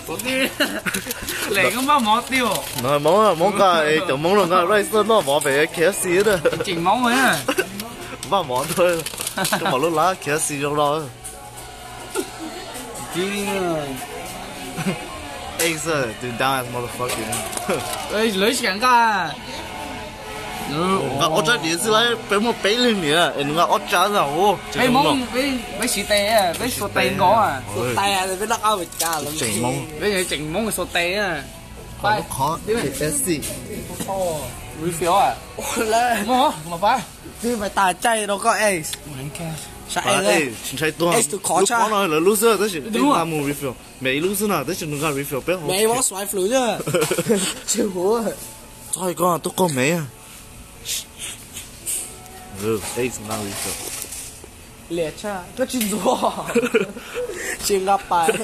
Lem koj npaj mov tiag. No Hmoob, Hmoob nqa, cov Hmoob los nqa rice noj mov pem K F C na. Tseem Hmoob na. Npaj mov tuaj, koj pom lub lab K F C zoo no. Ace, dude, dumbass motherfucker. Lawv xav nqa. Nqa ob tsab diav xwb las, peb muaj peb leeg niam es nws nqa ob tsab xwb. Peb Hmoob, peb siv tes, peb xuas tes nkaus. Xuas tes, peb noj qab ua cas los tseem Hmoob. Peb tseem Hmoob xuas tes. Qhov K F C. Refill a. Muaj mas pab. Twb mas tas caij rau koj Ace. Tsis ntshai tuag, lub qhov no lawv lub xwb tab sis nqa mus refill. Mev ib lub xwb na tab sis nws nqa refill peb hauv. Mev mob xoaiv flu xwb. Tsis huv. Txhob koj tub qaug mev. Ace nqa refill. Liam tshaj, koj tsis ntxuav. Tsis nqa pais.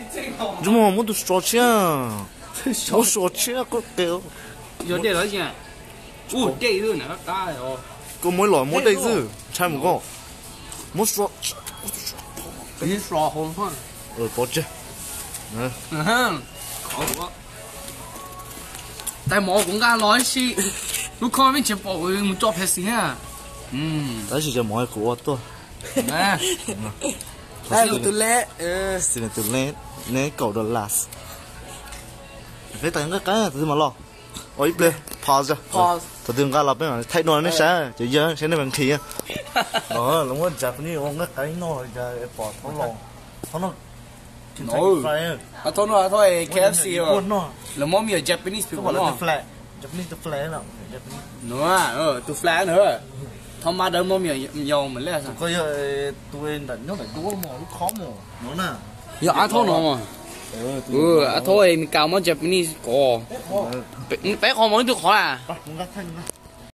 Ntsej muag muab tus straw tshiab. Muab straw tshiab koj qe. Yog dej los tsis? Ua dej xwb na. Koj muab ib los muab dej xwb, ntshai mus koj. Muab straw. Pov tseg. Tais mov kuv nqa los ib si, lub khob peb tsis pom mus tso phev xis na. Tab sis cov mov kuv ua tuaj. Tus le, tus le, neb kaum dollars. Peb tas nqa qab tus twg mas los. Ua ib pliag, pause. Thaum twg nqa los peb mam thaij dua nej saib, cov yawg saib nej mam nqhis. Lawv muab Japanese ua nqa qab noj, pom thaub los, thaub no. Thaub no, thaub K F C, lawv muab me nyuam Japanese pub noj. Japanese tus flag, Japanese tus flag na. Thaub mas dawb muab me nyuam yau mas lej. Koj yog tus nram nyob nram duab mas lub khob mas no na. Yog ab thaub no mas. Ab thaub Meskas muab Japanese kov. Peb qhov mas ib tug qhov a.